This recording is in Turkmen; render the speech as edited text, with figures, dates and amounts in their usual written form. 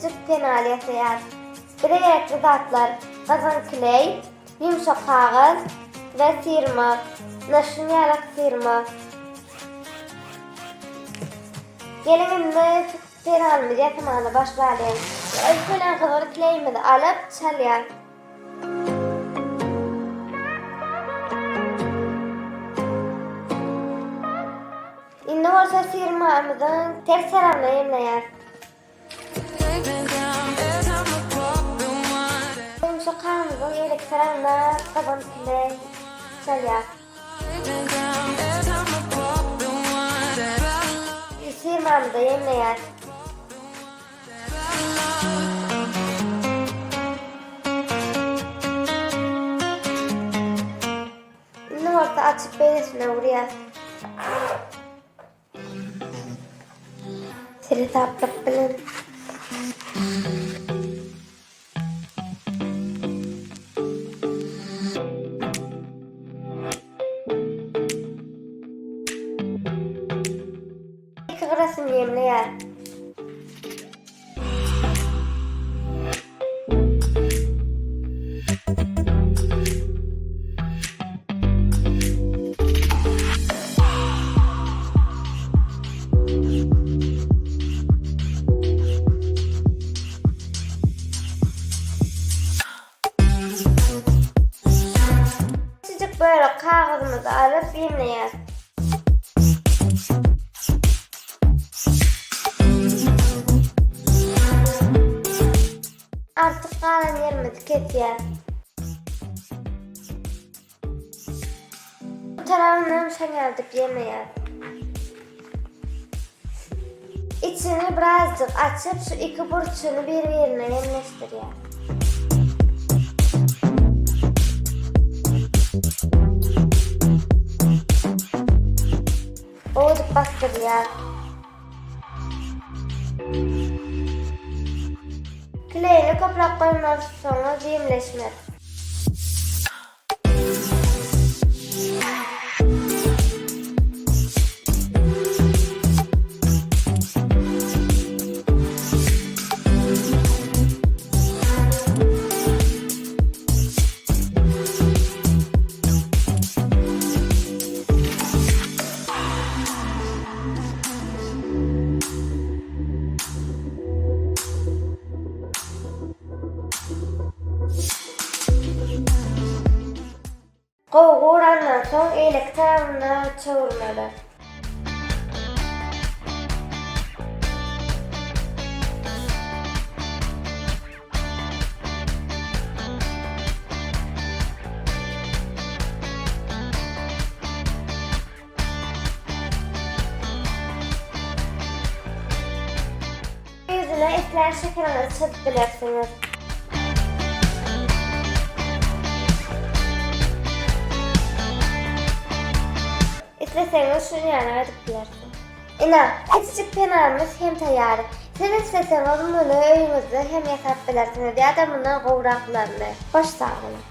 kiçijik penal ýasaýas. Bize gerekli zatlar, gyzgyn kleý, ýumşak kagyz we syrma. Ine şuny ýalak syrma. Geliň indi penalymyzy ýasamana başlalyň. Ilki bilen gyzgyn kleýimizi alyp çalýas. Indi bolsa firmamyzyň ters tarapyna ýemleýäris. Ýumşak kagyzymyzyň eýleki tarapyna gyzgyn kleý çalýarys. Firmamyza ýemleýäris. Indi bolsa açyp beýlesine urýas. Seresaplyk bilen. Iki gyrasyny ýemleýär. Kiçijik bölek kagyzymyzy alyp ýemleýäris. Artyk galan ýerimizi kesýäris. Bu tarabynam şon ýaly edip ýemleýäris. Içini birazjyk açyp şu iki burçuny bir-birine ýemleşdirýäris. Owudyp basdyrýar. Kleýini köpräk goýmasaňyz ýemleşmez. Gowy gurandan soň eýleki tarapyna çöwürmeli. Ýüzüne islän şekiliňizi çyzyp bilersiňiz. Isleseňiz şuny ýaly edip bilersiňiz. Ine, kiçijik penalymyz hem taýýar. Siz isleseňiz muny öýüňizde hem ýasap bilersiňiz ýa-da mundan gowraklaryny. Hoş sag boluň!